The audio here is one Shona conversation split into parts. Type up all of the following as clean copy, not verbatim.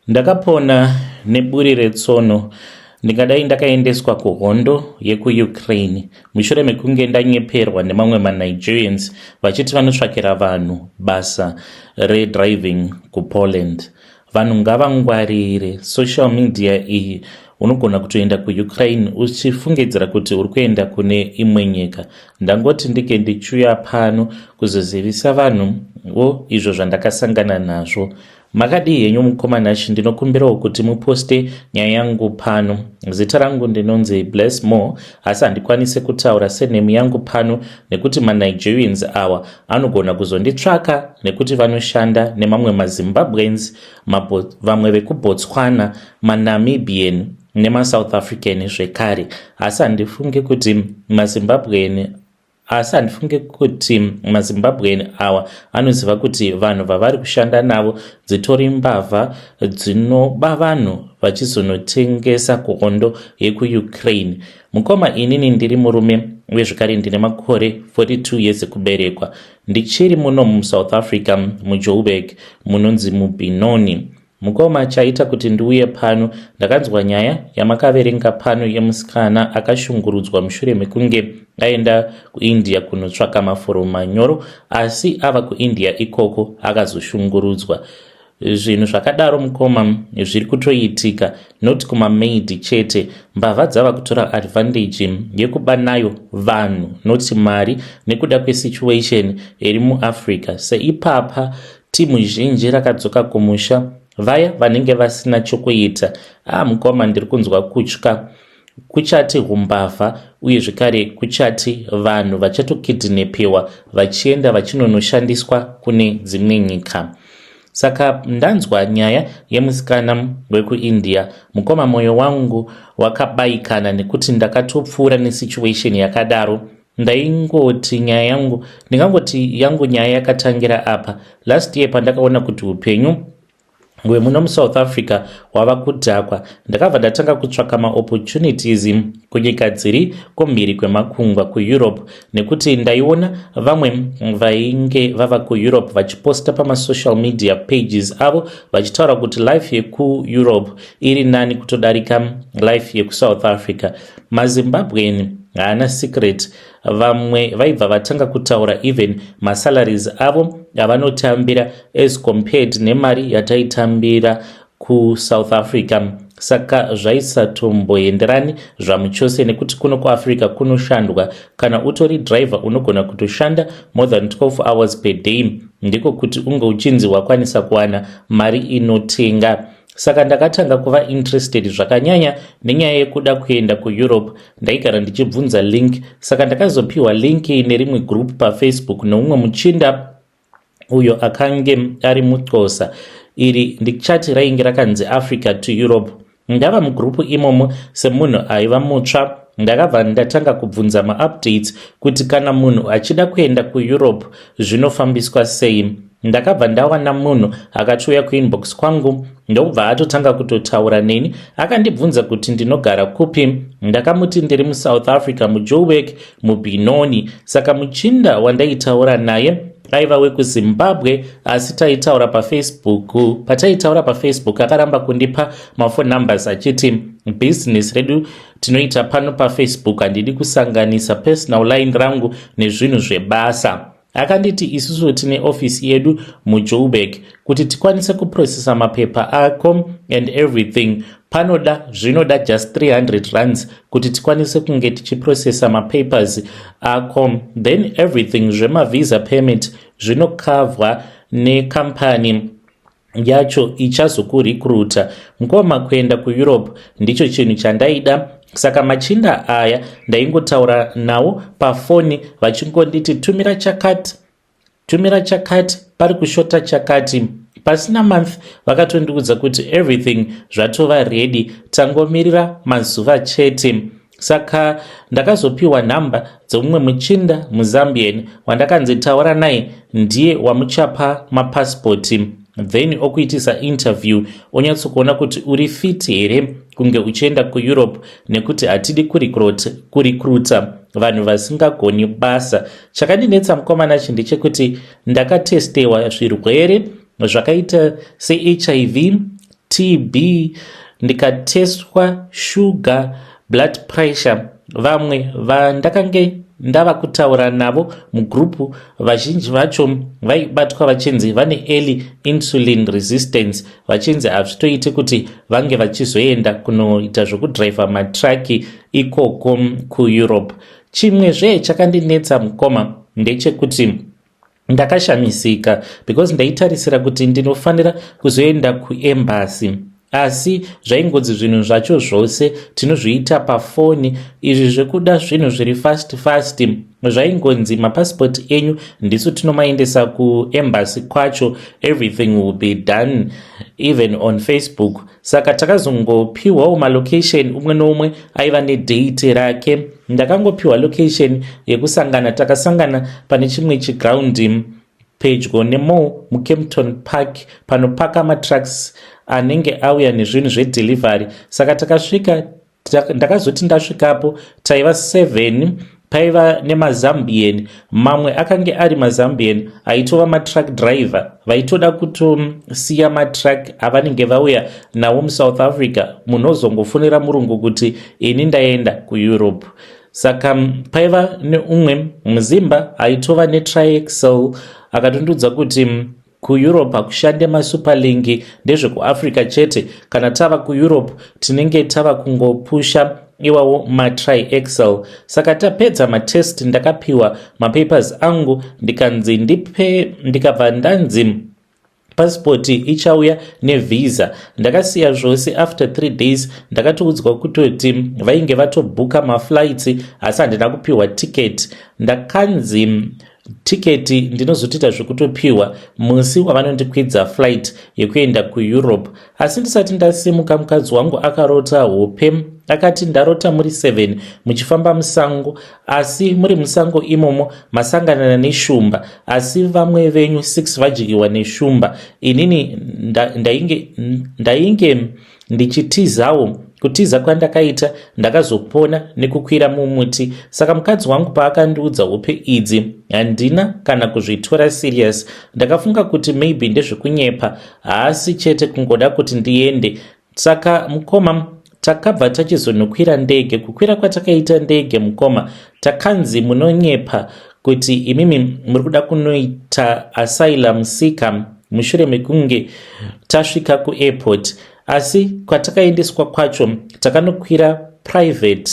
Ndakapona neburi retsono ndingadai ndakaendeswa kuhondo yekuUkraine mushure mekunge ndanyeperwa nemamwe maNigerians vachiti vanotsvakira vanhu basa redriving kuPoland. Vanhu ngavangwarire social media iyi unogona kutoenda kuUkraine uchifungidzira kuti uri kuenda kune imwe nyika. Ndangoti ndike ndichiuya pano kuzozivisa vanhuwo izvo zvandakasangana nazvo. Makadii henyu mukoma Nash, ndinokumbirawo kuti muposte nyaya yangu pano. Zita rangu ndinonzi Bless More, asi handikwanise kutaura surname yangu pano nekuti maNigerians awa anogona kuzonditsvaka nekuti vanoshanda nemamwe maZimbabweans, vamwe vekuBotswana, maNamibian nemaSouth African zvekare. Asi handifunge kuti maZimbabwean Asi handifunge kuti maZimbabwean awa anoziva kuti vanhu vavari kushanda navo dzitori mbavha dzinoba vanhu vachizonotengesa kuhondo yekuUkraine. Mukoma inini ndiri murume uye zvekare ndine makore 42 years ekuberekwa. Ndichiri muno muSouth Africa muJoburg munonzi muBenoni. Mukoma chaita kuti ndiuye pano ndakanzwa nyaya yamakaverenga pano yemusikana akashungurudzwa mushure mekunge aenda kuIndia kunotsvaka mafuro manyoro asi ava kuIndia ikoko akazoshungurudzwa. Zvinhu zvakadaro mukoma zviri kutoitika not kumamaid chete. Mbavha dzava kutora advantage yekuba nayo vanhu not mari nekuda kwesituation iri muAfrica seipapa Team zhinji rakadzoka kumusha vaya vanenge vasina chokuita. Ah mukoma ndiri kunzwa kutya. Kuchati humbavha uye zvekare kuchati vanhu vachatokidnepiwa vachienda vachinonoshandiswa kune dzimwe nyika. Saka ndanzwa nyaya yemusikana wekuIndia mukoma moyo wangu wakabayikana nekuti ndakatopfuura nesituation yakadaro. Ndaingoti nyaya yangu ndingangoti yangu nyaya yakatangira apa last year pandakaona kuti upenyu hwemuno muSouth Africa hwava kudhakwa ndakabva ndatanga kutsvaka maopportunities kunyika dziri kumhiri kwemakungwa kuEurope nekuti ndaiona vamwe vainge vava kuEurope vachiposta pamasocial media pages avo vachitaura kuti life yekuEurope iri nani kutodarika life yekuSouth Africa. MaZimbabwean haana secret vamwe vaibva vatanga kutaura even masalaries avo avanotambira as compared nemari yataitambira kuSouth Africa saka zvaisatomboenderani zvamuchose nekuti kuno kuAfrica kunoshandwa kana utori driver unogona kutoshanda more than 12 hours per day ndiko kuti unge uchinzi wakwanisa kuwana mari inotenga. Saka ndakatanga kuva interested zvakanyanya nenyaya yekuda kuenda kuEurope. Ndaigara ndichibvunza link saka ndakazopiwa link nerimwe group paFacebook neumwe muchinda uyo akange ari muXhosa. Iri ndichati rainge rakanzi Africa to Europe. Ndava mugroup imomo semunhu aiva mutsva ndakabva ndatanga kubvunza maupdates kuti kana munhu achida kuenda kuEurope zvinofambiswa sei. Ndakabva ndawana munhu akatouya kuinbox kwangu ndokubva atotanga kutotaura neni akandibvunza kuti ndinogara kupi. Ndakamuti ndiri muSouth Africa muJoburg muBenoni. Saka muchinda wandaitaura naye aiva wekuZimbabwe asi taitaura paFacebook. Pataitaura paFacebook akaramba kundipa mafone numbers achiti business redu tinoita pano paFacebook handidi kusanganisa personal line rangu nezvinhu zvebasa. Akanditi isusu tine ofisi yedu muJoburg kuti tikwanise kuprocessa mapepa ako and everything panoda zvinoda just 300 rands kuti tikwanise kunge tichiprocessa mapapers ako then everything zvemavisa permit zvinokavhwa nekampani yacho ichazokurecruita. Mukoma kuenda kuEurope ndicho chinhu chandaida saka machinda aya ndaingotaura nawo pafoni vachingonditi tumira chakati tumira chakati pari kushota chakati. Pasina month vakatondiudza kuti everything zvatova ready tangomirira mazuva chete. Saka ndakazopiwa nhamba dzemumwe muchinda muZambian wandakanzi taura naye ndiye wamuchapa mapasipoti then okuitisa interview onyatsokuona kuti uri fit here kunge uchienda kuEurope nekuti hatidi kurecruita vanhu vasingagoni basa. Chakandinetsa mukomana chi ndechekuti ndakatestewa zvirwere zvakaita seHIV, TB, ndikatestwa sugar, blood pressure. Vamwe vandakange ndava kutaura navo mugrupu, vazhinji vacho vaibatwa vachinzi vane early insulin resistance, vachinzi hazvitoiti kuti vange vachizoenda kunoita zvokudhiraivha matraki ikoko kuEurope. Chimwezve chakandinetsa, mukoma, ndechekuti ndakashamisika because ndaitarisira kuti ndinofanira kuzoenda kuembassy, asi zvaingonzi zvinhu zvacho zvose tinozviita pafoni. Izvi zvekuda zvinhu zviri fast fast, zvaingonzi mapasipoti enyu ndisu tinomaendesa kuembassy kwacho, everything will be done even on Facebook. Saka takazongopiwawo malocation, umwe noumwe aiva nedate rake. Ndakangopiwa location yekusangana. Takasangana pane chimwe chigraundi pedyo nemall muKempton Park, panopaka matrucks anenge auya nezvinhu zvedelivery. Saka takasvika, ndakazoti ndasvikapo taiva 7. Paiva nemaZambian, mamwe akange ari maZambian aitova matruck driver, vaitoda kutosiya matruck avanenge vauya nawo muSouth Africa. Munhu ozongofonera murungu kuti ini ndaenda kuEurope. Saka paiva neumwe muzimba aitova netriaxle, akatondudza kuti kuEurope hakushande masuperlink, ndezvekuAfrica chete. Kana tava kuEurope tinenge tava kungopusha iwawo matriaxle. Saka tapedza matest, ndakapiwa mapapers angu, ndikanzi ndipe, ndikabva ndanzi pasipoti ichauya nevhisa. Ndakasiya zvose. After 3 days ndakatoudzwa kutoti vainge vatobhuka maflights, asi handina kupiwa tiketi. Ndakanzi tiketi ndinozotoita zvekutopiwa musi wavanondikwidza flight yekuenda kuEurope. Asi ndisati ndasimuka, mukadzi wangu akarota hope. Akati, "Ndarota muri 7 muchifamba musango, asi muri musango imomo masanganana neshumba, asi vamwe venyu 6 vadyiwa neshumba. Inini ndainge ndichitizawo. Kutiza kwandakaita, ndakazopona nekukwira mumuti." Saka mukadzi wangu paakandiudza hope idzi, handina kana kuzvitora serious. Ndakafunga kuti maybe ndezvekunyepa, haasi chete kungoda kuti ndiende. Saka mukoma, takabva tachizonokwira ndege. Kukwira kwatakaita ndege, mukoma, takanzi munonyepa kuti imimi muri kuda kunoita asylum seeker mushure mekunge tasvika kuairport. Asi kwatakaendeswa kwacho, takanokwira private.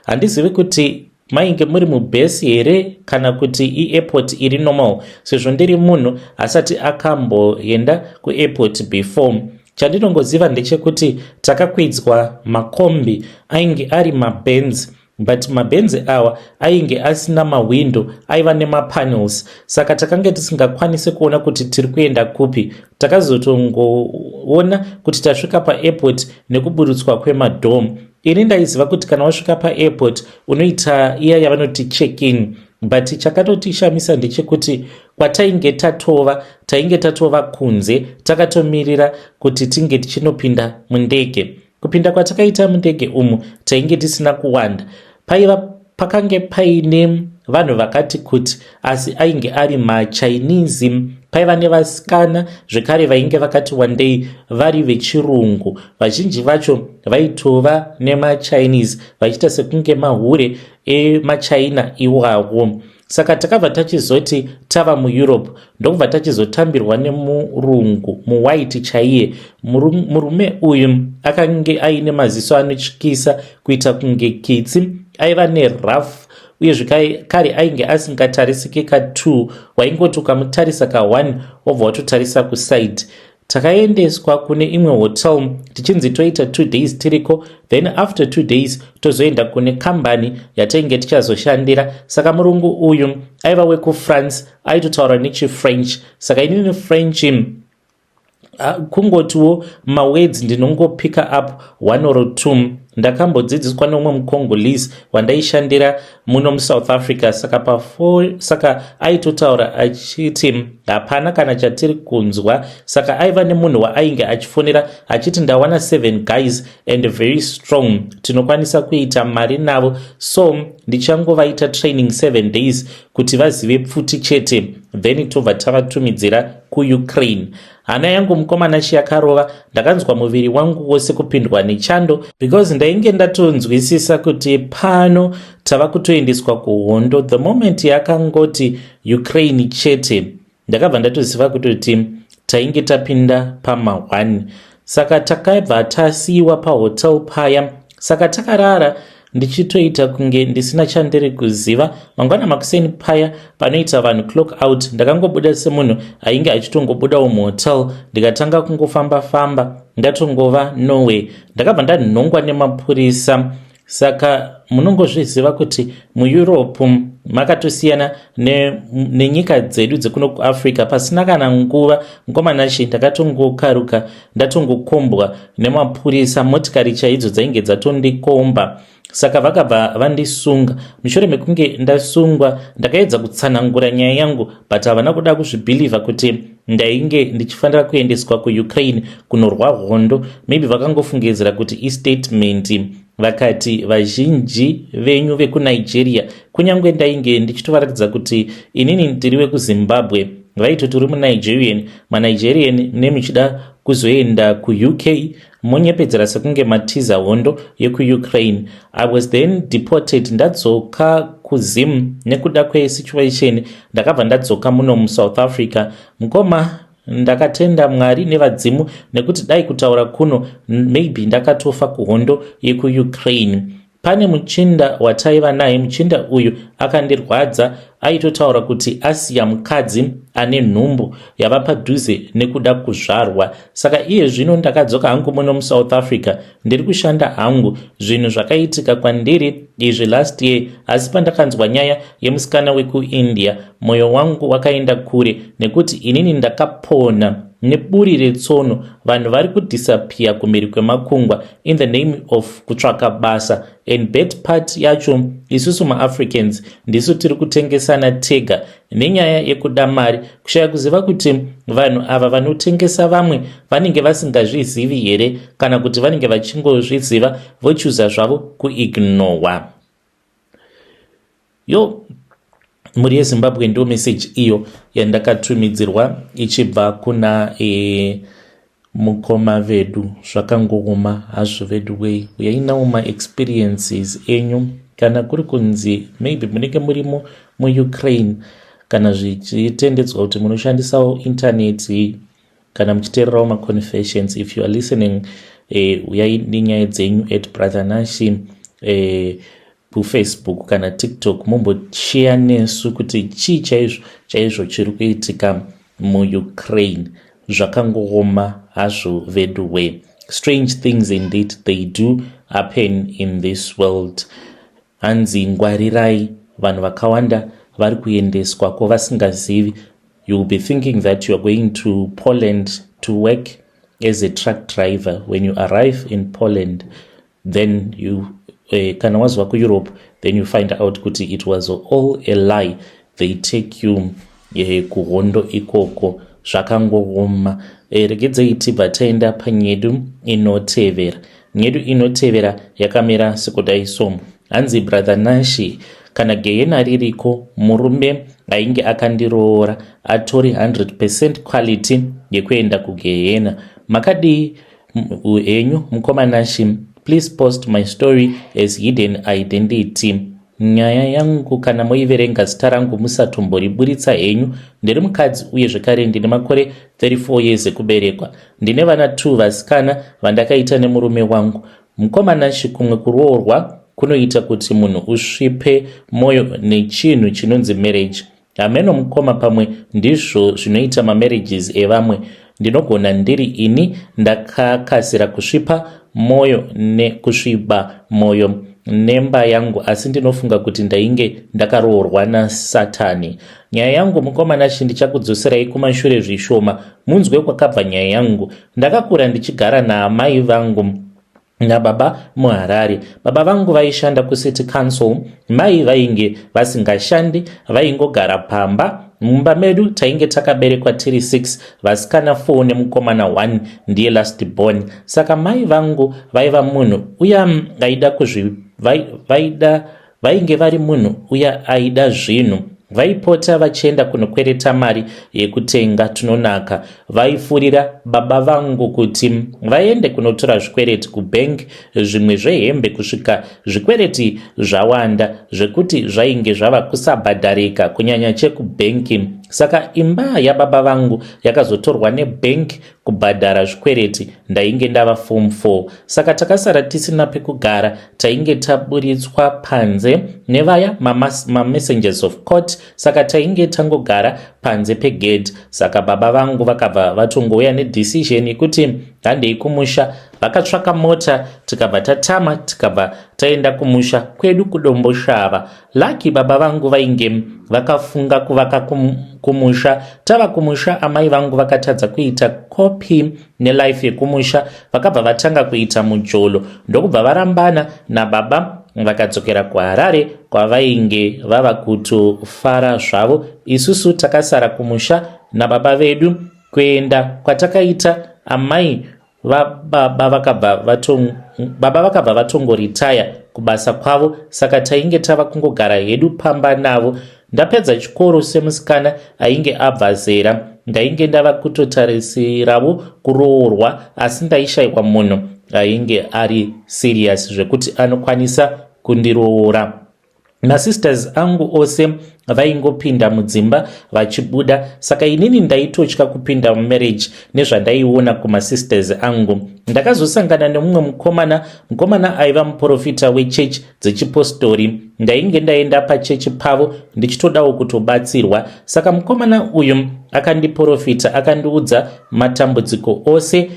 Handizivi kuti mainge muri mubhesi here kana kuti iairport iri normal, sezvo ndiri munhu asati akamboenda kuairport before. Chandinongoziva ndechekuti takakwidzwa makombi ainge ari maBenz, but maBenz awa ainge asina mahwindo, aiva nemapanels. Saka takange tisingakwanisi kuona kuti tiri kuenda kupi. Takazotongoona kuti tasvika paairport nekuburutswa kwemadhom. Ini ndaiziva kuti kana wasvika paairport unoita iya yavanoti check in, but chakatotishamisa ndechekuti kwatainge tatova, tainge tatova kunze, takatomirira kuti tinge tichinopinda mundege. Kupinda kwatakaita mundege umu, tainge tisina kuwanda. Paiva pakange paine vanhu vakati kuti, asi ainge ari maChinese. Paiva nevasikana zvekare vainge vakati wandei vari vechirungu. Vazhinji vacho vaitova nemaChinese, vachiita sekunge mahure emaChina iwawo. Saka takabva tachizoti tava muEurope, ndokubva tachizotambirwa nemurungu muwhite chaiye. Murume uyu akange aine maziso anotyisa kuita kunge kitsi, aiva nerough, uye zvekare ainge asingatarisiki ka2. Waingoti ukamutarisa ka1, wobva watotarisa kuside. Takaendeswa kune imwe hotel tichinzi toita 2 days tiriko, then after 2 days tozoenda kune kambani yatainge tichazoshandira. Saka murungu uyu aiva wekuFrance, aitotaura nechiFrench. Saka inini French kungotiwo mawords ndinongopicka up one or two. Ndakambodzidziswa neumwe muCongolese wandaishandira muno muSouth Africa, saka pafo saka aitotaura achiti hapana kana chatiri kunzwa. Saka aiva nemunhu waainge achifonera achiti, "Ndawana 7 guys and very strong, tinokwanisa kuita mari navo, so ndichangovaita training 7 days kuti vazive pfuti chete, then tobva tavatumidzira kuUkraine." Hana yangu, mukoma Nashi, yakarova. Ndakanzwa muviri wangu wose kupindwa nechando because ndainge ndatonzwisisa kuti pano tava kutoendeswa kuhondo. The moment yakangoti Ukraine chete, ndakabva ndatoziva kutoti tainge tapinda pama1. Saka takabva tasiyiwa pahotel paya. Saka takarara ndichitoita kunge ndisina chandiri kuziva. Mangwana makuseni paya panoita vanhu clock out, ndakangobuda semunhu ainge achitongobudawo muhotel, ndikatanga kungofamba-famba. Ndatongova norway, ndakabva ndanhongwa nemapurisa. Saka munongozviziva kuti muEurope makatosiyana nenyika dzedu dzekuno kuAfrica. Pasina kana nguva, mukoma Nashi, ndakatongokaruka ndatongokombwa nemapurisa. Motikari chaidzo dzainge dzatondikomba. Saka vakabva vandisunga. Mushure mekunge ndasungwa, ndakaedza kutsanangura nyaya yangu, but havana kuda kuzvibhilivha kuti ndainge ndichifanira kuendeswa kuUkraine kunorwa hondo. Maybe vakangofungidzira kuti istatement. Vakati, "Vazhinji venyu vekuNigeria," kunyange ndainge ndichitovaratidza kuti inini ndiri wekuZimbabwe, vaitoti, "Uri muNigerian, maNigerian nemuchida kuzoenda kuUK, monyepedzera sekunge matiza hondo yekuUkraine." I was then deported. Ndadzoka kuZim nekuda kwesituation, ndakabva ndadzoka muno muSouth Africa. Mukoma, ndakatenda Mwari nevadzimu nekuti dai kutaura kuno maybe ndakatofa kuhondo yekuUkraine. Pane muchinda wataiva naye. Muchinda uyu akandirwadza. Aitotaura kuti asiya mukadzi ane nhumbu yava padhuze nekuda kuzvarwa. Saka iye zvino ndakadzoka hangu muno muSouth Africa, ndiri kushanda hangu. Zvinhu zvakaitika kwandiri izvi last year, asi pandakanzwa nyaya yemusikana wekuIndia, mwoyo wangu wakaenda kure nekuti inini ndakapona neburi retsono. Vanhu vari kudisappear kumhiri kwemakungwa in the name of kutsvaka basa, and bad part yacho, isusu maAfricans ndisu tiri kutengesana tega nenyaya yekuda mari. Kushaya kuziva kuti vanhu ava vanotengesa vamwe vanenge vasingazvizivi here, kana kuti vanenge vachingozviziva vochuza zvavo kuignowa. Yo, mhuri yeZimbabwe, ndo meseji iyo yandakatumidzirwa ichibva kuna mukoma vedu. Zvakangooma hazvo vedu wei. Uyainawo maexperiences enyu, kana kuri kunzi maybe munenge murimo muUkraine, kana zvichitendedzwa kuti munoshandisawo intaneti, kana muchiteererawo maconfessions. If you are listening, uyai nenyaya dzenyu at Brother Nashi kuFacebook kana TikTok, mumboshare nesu kuti chii chaizvo chaizvo chiri kuitika muUkraine. Zvakangooma hazvo vedu we. Strange things indeed, they do happen in this world. Hanzi ngwarirai, vanhu vakawanda vari kuendeswa kwavasingazivi. You will be thinking that you are going to Poland to work as a truck driver. When you arrive in Poland, then you kana wazova kuEurope, then you find out kuti it was all a lie. They take you kuhondo ikoko. Zvakangooma. Regedzei tibva taenda panyedu inotevera. Nyedu inotevera yakamira sekudai so. Hanzi, "Brother Nashi, kana gehena ririko, murume ainge akandiroora atori 100% quality yekuenda kugehena. Makadii henyu, mukoma Nashi? Please post my story as hidden identity. Nyaya yangu kana moiverenga, zita rangu musatomboriburitsa henyu. Ndiri mukadzi uye zvekare ndine makore 34 years ekuberekwa. Ndine vana 2 vasikana vandakaita nemurume wangu. Mukoma Nashi, kumwe kuroorwa kunoita kuti munhu usvipe mwoyo nechinhu chinonzi marriage. Hameno mukoma, pamwe ndizvo zvinoita mamarriages evamwe. Ndinogona ndiri ini ndakakasira kusvipa mwoyo nekusviba mwoyo nemba yangu, asi ndinofunga kuti ndainge ndakaroorwa nasatani. Nyaya yangu, mukoma Nashi, ndichakudzoserai kumashure zvishoma munzwe kwakabva nyaya yangu. Ndakakura ndichigara naamai vangu. Nababa muHarare. Baba vangu vaishanda kuCity Council, mai vainge vasingashandi, vaingogara pamba. Mumba medu tainge takaberekwa tiri 6, vasikana 4 nemukomana 1, ndiye last born. Saka mai vangu vaiva munhu uya aida kuzvi vaida vainge vari munhu uya aida zvinhu. Vaipota vachienda kunokwereta mari yekutenga tunonaka. Vaifurira baba vangu kuti vaende kunotora zvikwereti kubhengi, zvimwe zvehembe, kusvika zvikwereti zvawanda zvekuti zvainge zvava kusabhadharika, kunyanya chekubhengi. Saka imba yababa vangu yakazotorwa nebhengi kubhadhara zvikwereti. Ndainge ndava form 4, saka takasara tisina pekugara. Tainge taburitswa panze nevaya mamessengers of court, saka tainge tangogara panze pegate. Saka baba vangu vakabva vatongouya nedecision yekuti handei kumusha. Vakatsvaka mota, tikabva tatama, tikabva taenda kumusha kwedu kuDomboshava. Lucky baba vangu vainge vakafunga kuvaka kumusha. Tava kumusha, amai vangu vakatadza kuita cope nelife yekumusha. Vakabva vatanga kuita mujolo, ndokubva varambana nababa, vakadzokera kuHarare kwavainge vava kutofara zvavo. Isusu takasara kumusha nababa vedu. Kuenda kwatakaita, amai vababa baba vakabva vatongoritaya kubasa kwavo, saka tainge tava kungogara hedu pamba navo. Ndapedza chikoro, semusikana ainge abva zera, ndainge ndava kutotarisirawo kuroorwa, asi ndaishayikwa munhu ainge ari serious zvekuti anokwanisa kundiroora. Masisters angu ose vaingopinda mudzimba vachibuda, saka inini ndaitotya kupinda mumarriage nezvandaiona kumasisters angu. Ndakazosangana nemumwe mukomana, mukomana aiva muprofita wechechi dzechipostori. Ndainge ndaenda pachechi pavo ndichitodawo kutobatsirwa. Saka mukomana uyu akandiprofita, akandiudza matambudziko ose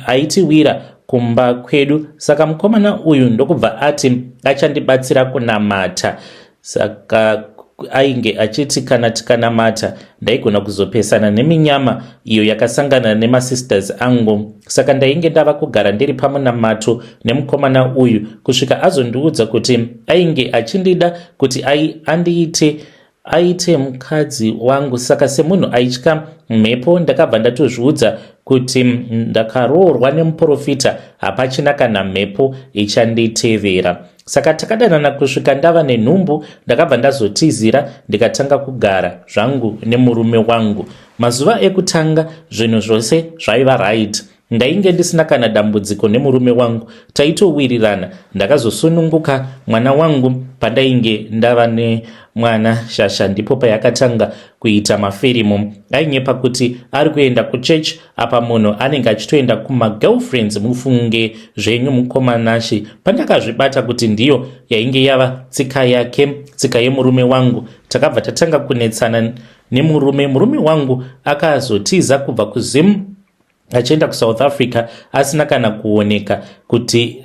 aitiwira kumba kwedu. Saka mukomana uyu ndokubva ati achandibatsira kunamata. Saka ainge achiti kana tikanamata ndaigona kuzopesana neminyama iyo yakasangana nemasisters angu. Saka ndainge ndava kugara ndiri pamunamato nemukomana uyu kusvika azondiudza kuti ainge achindida kuti andiite aite mukadzi wangu. Saka semunhu aitya mhepo, ndakabva ndatozviudza kuti ndakaroorwa nemuprofita, hapachina kana mhepo ichanditevera. Saka takadanana kusvika ndava nenhumbu. Ndakabva ndazotizira, ndikatanga kugara zvangu nemurume wangu. Mazuva ekutanga zvinhu zvose zvaiva right. Ndainge ndisina kana dambudziko nemurume wangu, taitowirirana. Ndakazosununguka mwana wangu. Pandainge ndava nemwana, shasha ndipo payakatanga kuita mafirimu. Ainyepa kuti ari kuenda kuchechi, apa munhu anenge achitoenda kumagirlfriends. Mufunge zvenyu, mukomanashi, pandakazvibata kuti ndiyo yainge yava tsika yake, tsika yemurume wangu, takabva tatanga kunetsana nemurume. Murume wangu akazotiza kubva kuZim achienda kuSouth Africa, asina kana kuoneka kuti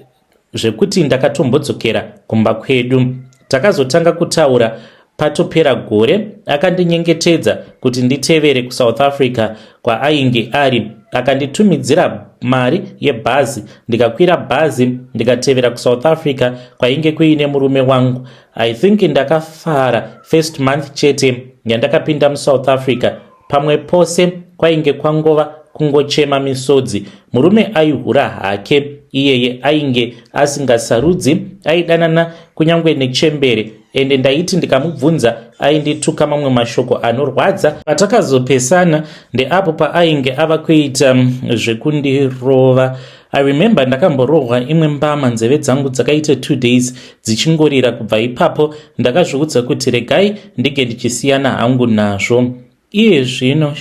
zvekuti ndakatombodzokera kumba kwedu. Takazotanga kutaura patopera gore. Akandinyengetedza kuti nditevere kuSouth Africa kwaainge ari. Akanditumidzira mari yebhazi, ndikakwira bhazi, ndikatevera kuSouth Africa kwainge kuine murume wangu. I think ndakafara first month chete yandakapinda muSouth Africa. Pamwe pose kwainge kwangova kungochema misodzi. Murume aihura hake iyeye, ainge asingasarudzi, aidanana kunyange nechembere. Ende ndaiti ndikamubvunza aindituka mamwe mashoko anorwadza. Patakazopesana ndeapo paainge ava kuita zvekundirova. I remember ndakamborohwa imwe mbama, nzeve dzangu dzakaita 2 days dzichingorira. Kubva ipapo ndakazviudza kuti regai ndinge ndichisiyana hangu nazvo. Iye zvino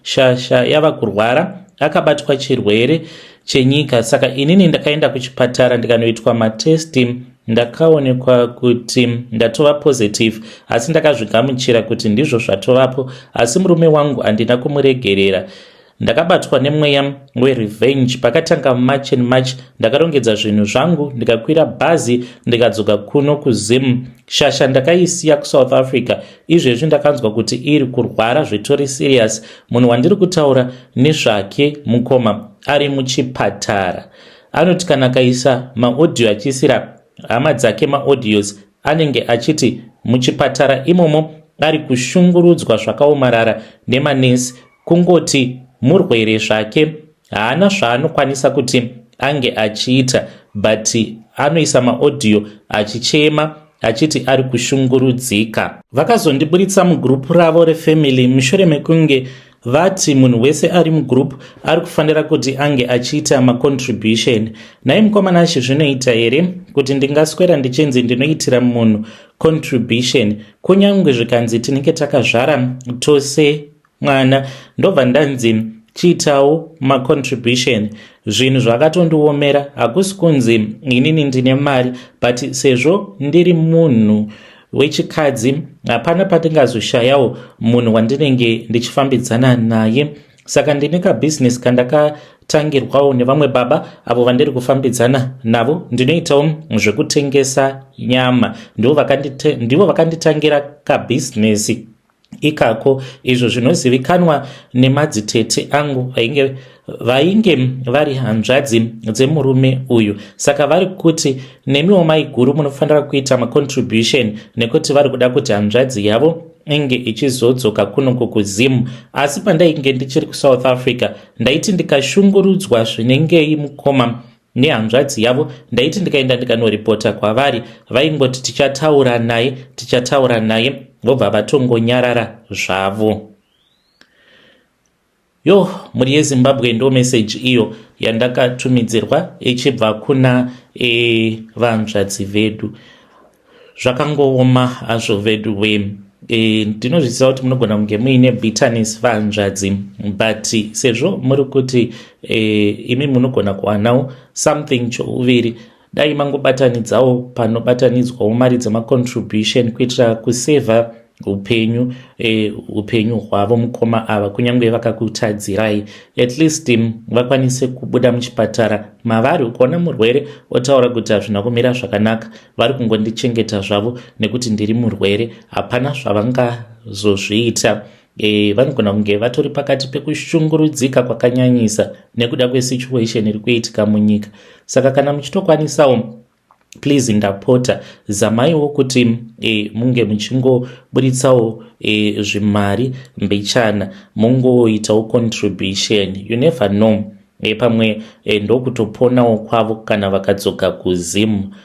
shasha yava kurwara, akabatwa chirwere chenyika. Saka inini ndakaenda kuchipatara, ndikanoitwa matest, ndakaonekwa kuti ndatova positive, asi ndakazvigamuchira kuti ndizvo zvatovapo. Asi murume wangu handina kumuregerera. Ndakabatwa nemweya werevenge. Pakatanga March and March, ndakarongedza zvinhu zvangu, ndikakwira bhazi, ndikadzoka kuno kuZim. Shasha ndakaisiya kuSouth Africa. Izvezvi ndakanzwa kuti iri kurwara zvitori serious. Munhu wandiri kutaura nezvake, mukoma, ari muchipatara. Anoti kana akaisa maaudio achiisira hama dzake maaudios anenge achiti muchipatara imomo ari kushungurudzwa zvakaomarara nemanesi kungoti murwere zvake haana zvaanokwanisa kuti ange achiita but anoisa maaudio achichema achiti ari kushungurudzika. Vakazondiburitsa mugroup ravo refamily mushure mekunge vati munhu wese ari mugroup ari kufanira kuti ange achiita macontribution. Nhai mukoma Nashe zvinoita here kuti ndingaswera ndichinzi ndinoitira munhu contribution kunyange zvikanzi tinenge takazvara tose mwana ndobva ndanzi chiitawo macontribution zvinhu zvakatondiomera hakusi kunzi inini ndine mari but sezvo ndiri munhu wechikadzi hapana pandingazoshayawo munhu wandinenge ndichifambidzana naye saka ndine kabhizinesi kandakatangirwawo nevamwe baba avo vandiri kufambidzana navo ndinoitawo zvekutengesa nyama ndivo vakanditangira kabhizinesi ikako izvo zvinozivikanwa nemadzitete angu vainge vainge vari hanzvadzi dzemurume uyu saka vari kuti nemiwo maiguru munofanira kuita macontribution nekuti vari kuda kuti hanzvadzi yavo inge ichizodzoka kuno kukuzimu asi pandainge ndichiri kusouth africa ndaiti ndikashungurudzwa zvinengei mukoma nehanzvadzi yavo ndaiti ndikaenda ndikanoripota kwavari vaingoti tichataura naye tichataura naye vobva vatongonyarara zvavo yo mhuri yezimbabwe ndo meseji iyo yandakatumidzirwa ichibva kuna e, vanzvadzi vedu zvakangooma hazvo vedu we e, ndinozviziva kuti munogona kunge muine bitterness vanzvadzi but sezvo muri kuti e, imi munogona kuwanawo something chouviri dai mangobatanidzawo panobatanidzwawo mari dzemacontribution kuitira kusevha upenyu e, upenyu hwavo mukoma ava kunyange vakakutadzirai at least vakwanise kubuda muchipatara mavari ukaona murwere otaura kuti hazvina kumira zvakanaka vari kungondichengeta zvavo nekuti ndiri murwere hapana zvavangazozviita e, vanogona kunge vatori pakati pekushungurudzika kwakanyanyisa nekuda kwesituation iri kuitika munyika saka kana muchitokwanisawo please ndapota zamaiwo kuti e, munge muchingoburitsawo e, zvimari mbichana mungoitawo contribution you never know e, pamwe e, ndokutoponawo kwavo kana vakadzoka kuzimu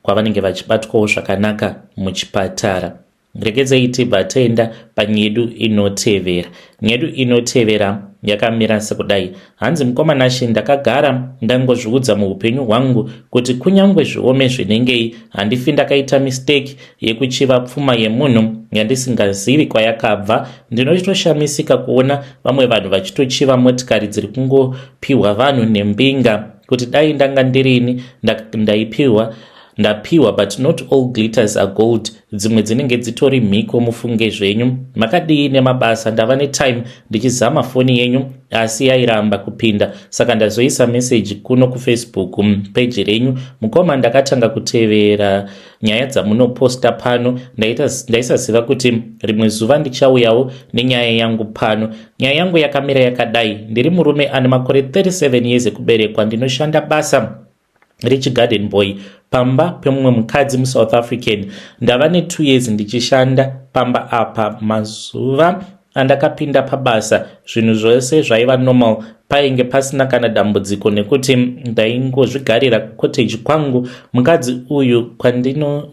kwavanenge vachibatwawo zvakanaka muchipatara regedzei tibva taenda panyedu inotevera nyedu inotevera yakamira sekudai hanzi mukoma Nashe ndakagara ndangozviudza muupenyu hwangu kuti kunyange zviome zvinengei handifi ndakaita mistake yekuchiva pfuma yemunhu yandisingazivi kwayakabva ndinotoshamisika kuona vamwe vanhu vachitochiva motikari dziri kungopiwa vanhu nembinga kuti dai ndanga ndirini ndaipiwa ndapiwa but not all glitters are gold dzimwe dzinenge dzitori mhiko mufunge zvenyu makadii nemabasa ndava netime ndichizama foni yenyu asi yairamba kupinda saka ndazoisa meseji kuno kufacebook peji renyu mukoma ndakatanga kutevera nyaya dzamunoposta pano ndaisaziva kuti rimwe zuva ndichauyawo nenyaya yangu pano nyaya yangu yakamira yakadai ndiri murume ane makore 37 years ekuberekwa ndinoshanda basa rechigarden boy pamba pemumwe mukadzi musouth african ndava ne2 years ndichishanda pamba apa mazuva andakapinda pabasa zvinhu zvose zvaiva normal painge pasina kana dambudziko nekuti ndaingozvigarira kucottage kwangu mukadzi uyu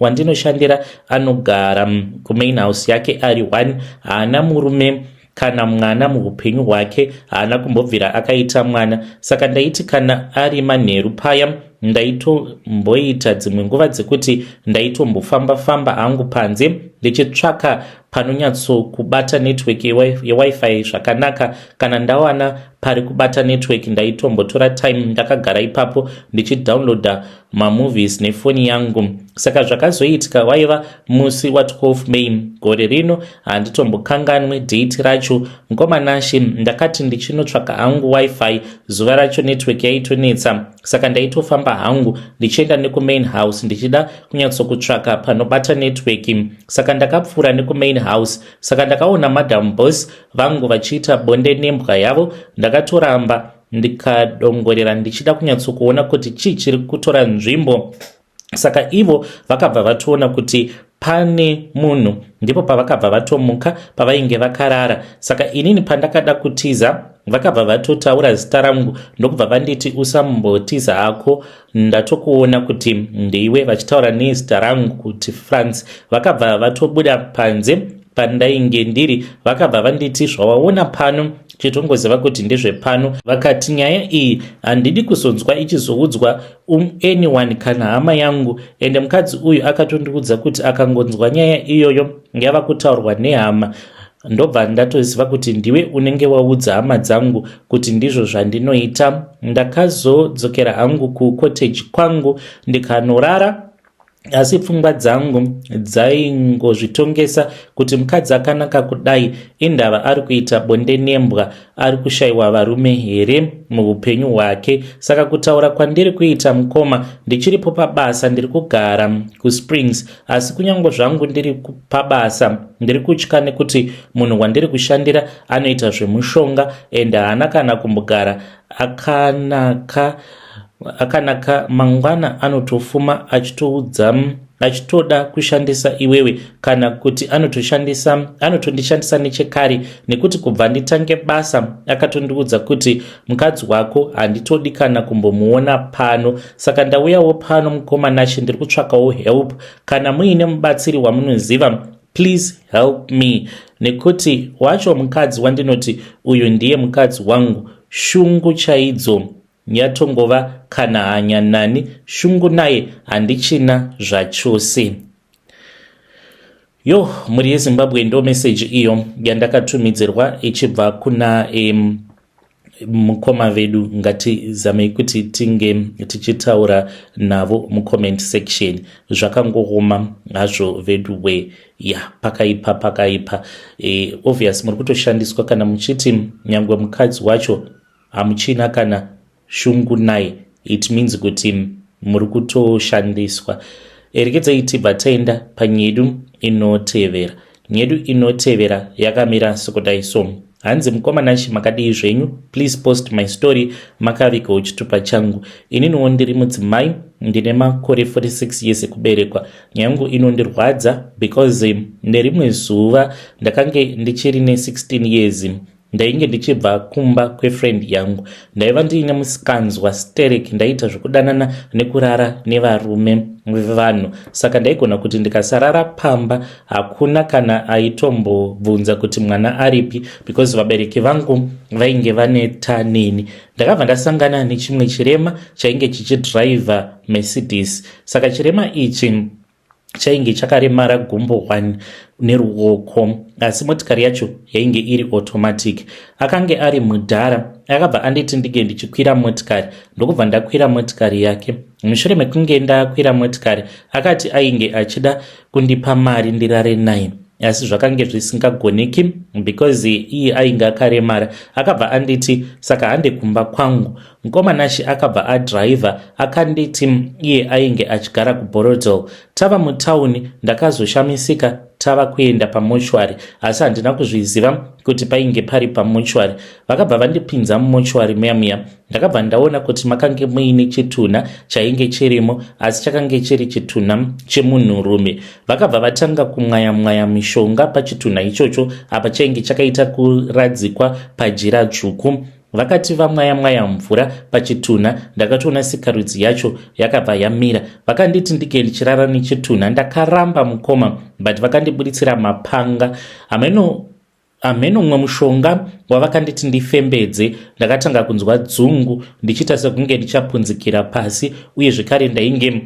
wandinoshandira anogara kumain house yake ari one haana murume kana mwana muupenyu hwake haana kumbobvira akaita mwana saka ndaiti kana ari manheru paya ndaitomboita dzimwe nguva dzekuti ndaitombofamba-famba hangu panze ndichitsvaka panonyatsokubata network yewifi zvakanaka kana ndawana pari kubata network ndaitombotora time ndakagara ipapo ndichidownloada mamovies nefoni yangu saka zvakazoitika waiva musi wa12 May gore rino handitombokanganwe date racho mukoma Nashe ndakati ndichinotsvaka hangu wifi zuva racho network yaitonetsa saka ndaitofamba hangu ndichienda nekumain house ndichida kunyatsokutsvaka panobata network saka ndakapfuura nekumain house saka ndakaona madam boss vangu vachiita bonde nembwa yavo ndakatoramba ndikadongorera ndichida kunyatsokuona kuti chii chiri kutora nzvimbo. Saka ivo vakabva vatoona kuti pane munhu, ndipo pavakabva vatomuka pavainge vakarara. Saka inini pandakada kutiza, vakabva vatotaura zita rangu ndokubva vanditi, "Usambotiza hako, ndatokuona kuti ndiwe," vachitaura nezita rangu kuti France. Vakabva vatobuda panze pandainge ndiri, vakabva vanditi, "Zvawaona pano chitongoziva kuti ndezvepano." Vakati, "Nyaya iyi handidi kuzonzwa ichizoudzwa anyone kana hama yangu." Ende mukadzi uyu akatondiudza kuti akangonzwa nyaya iyoyo yava kutaurwa nehama, ndobva ndatoziva kuti ndiwe unenge waudza hama dzangu kuti ndizvo zvandinoita. Ndakazodzokera hangu kucottage kwangu ndikanorara, asi pfungwa dzangu dzaingozvitongesa kuti mukadzi akanaka kudai indava ari kuita bonde nembwa? Ari kushayiwa varume here muupenyu hwake? Saka kutaura kwandiri kuita, mukoma, ndichiripo pabasa, ndiri kugara kuSprings, asi kunyange zvangu ndiri pabasa ndiri kutya nekuti munhu wandiri kushandira anoita zvemushonga ende haana kana kumbogara akanaka akanaka. Mangwana anotofuma achitoudza achitoda kushandisa iwewe, kana kuti anotoshandisa, anotondishandisa nechekare, nekuti kubva nditange basa akatondiudza kuti mukadzi wako handitodi kana kumbomuona pano. Saka ndauyawo pano, mukoma Nashe, ndiri kutsvakawo help. Kana muine mubatsiri wamunoziva, please help me, nekuti wacho mukadzi wandinoti uyu ndiye mukadzi wangu, shungu chaidzo yatongova kana hanya nani, shungu naye handichina zvachose. Yo, mhuri yeZimbabwe, ndo meseji iyo yandakatumidzirwa ichibva kuna mukoma vedu. Ngatizamei kuti tinge tichitaura navo mucomment section. Zvakangooma hazvo vedu we. Ya, pakaipa, pakaipa. Obvious muri kutoshandiswa kana muchiti nyangwe mukadzi wacho hamuchina kana shungu naye, it means kuti muri kutoshandiswa. Rekedzai tibva taenda panyedu inotevera. Nyedu inotevera yakamira sekudai so. Hanzi, "Mukoma Nashe, makadii zvenyu? Please post my story makavigawo chitupa changu. Ininiwo ndiri mudzimai, ndine makore 46 years ekuberekwa. Nyaya yangu inondirwadza because nerimwe zuva ndakange ndichiri ne16 years, ndainge ndichibva kumba kwefriend yangu. Ndaiva ndiine musikanzwa sterek, ndaiita zvekudanana nekurara nevarume vevanhu, saka ndaigona kuti ndikasarara pamba hakuna kana aitombobvunza kuti mwana aripi, because vabereki vangu vainge vaneta neni. Ndakabva ndasangana nechimwe chirema chainge chichidhiraivha Mercedes. Saka chirema ichi chainge chakaremara gumbo 1 neruoko, asi motikari yacho yainge iri automatic. Akange ari mudhara. Akabva anditi ndinge ndichikwira motikari, ndokubva ndakwira motikari yake. Mushure mekunge ndakwira motikari, akati ainge achida kundipa mari ndirare naye, asi zvakange zvisingagoneki because iye ainge akaremara. Akabva anditi, 'Saka hande kumba kwangu.' Mukoma Nashe, akabva adhiraivha, akanditi iye ainge achigara kuBorrowdale. Tava mutauni, ndakazoshamisika tava kuenda pamochwari, asi handina kuzviziva kuti painge pari pamochwari. Vakabva vandipinza mumochwari muya muya. Ndakabva ndaona kuti makange muine chitunha chainge chirimo, asi chakange chiri chitunha chemunhurume. Vakabva vatanga kumwaya mwaya mishonga pachitunha ichocho. Apa chainge chakaita kuradzikwa pajira dzvuku. Vakati vamwaya mwaya mvura pachitunha, ndakatoona sikarudzi yacho yakabva yamira. Vakanditi ndinge ndichirara nechitunha. Ndakaramba, mukoma, but vakandibuditsira mapanga, hameno hameno mumwe mushonga wavakanditi ndifembedze. Ndakatanga kunzwa dzungu, ndichiita sekunge ndichapunzikira pasi, uye zvekare ndainge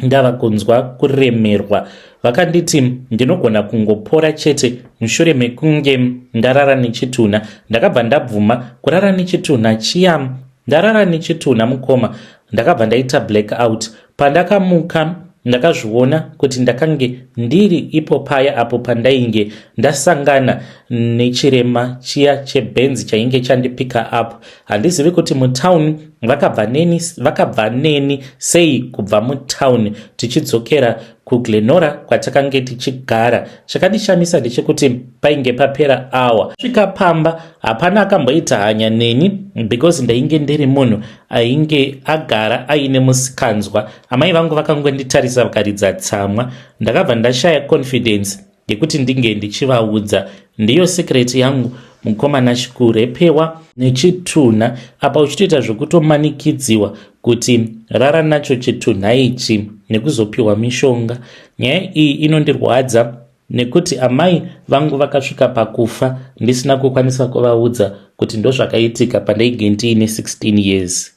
ndava kunzwa kuremerwa. Vakanditi ndinogona kungopora chete mushure mekunge ndarara nechitunha. Ndakabva ndabvuma kurara nechitunha chiya. Ndarara nechitunha, mukoma, ndakabva ndaita black out. Pandakamuka, ndakazviona kuti ndakange ndiri ipo paya apo pandainge ndasangana nechirema chiya chebhenzi chainge chandipika up. Handizivi kuti mutauni vakabva neni, vakabva neni sei kubva mutauni tichidzokera. kuGlenora kwatakange tichigara. Chakandishamisa ndechekuti painge papera awa svika pamba hapana akamboita hanya neni because ndainge ndiri munhu ainge agara aine musikanzwa. Amai vangu vakangonditarisa vakaridza tsamwa. Ndakabva ndashaya confidence yekuti ndinge ndichivaudza. Ndiyo secret yangu mukomana, chikurepewa nechitunha apa uchitoita zvekutomanikidziwa kuti rara nacho chitunha ichi nekuzopiwa mishonga. Nyaya iyi inondirwadza nekuti amai vangu vakasvika pakufa ndisina kukwanisa kuvaudza kuti ndozvakaitika pandainge ndiine 16 years.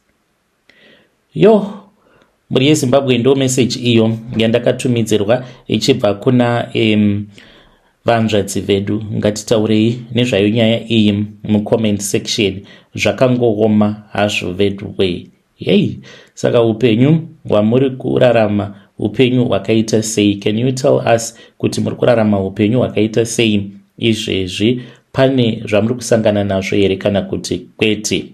Yo, mhuri yeZimbabwe, ndo meseji iyo yandakatumidzirwa ichibva kuna vanzvadzi vedu. Ngatitaurei nezvayo nyaya iyi mucomment section. Zvakangooma hazvo vedu wee. Hei, saka upenyu hwamuri kurarama upenyu hwakaita sei? Can you tell us kuti muri kurarama upenyu hwakaita sei izvezvi? Pane zvamuri kusangana nazvo here kana kuti kwete?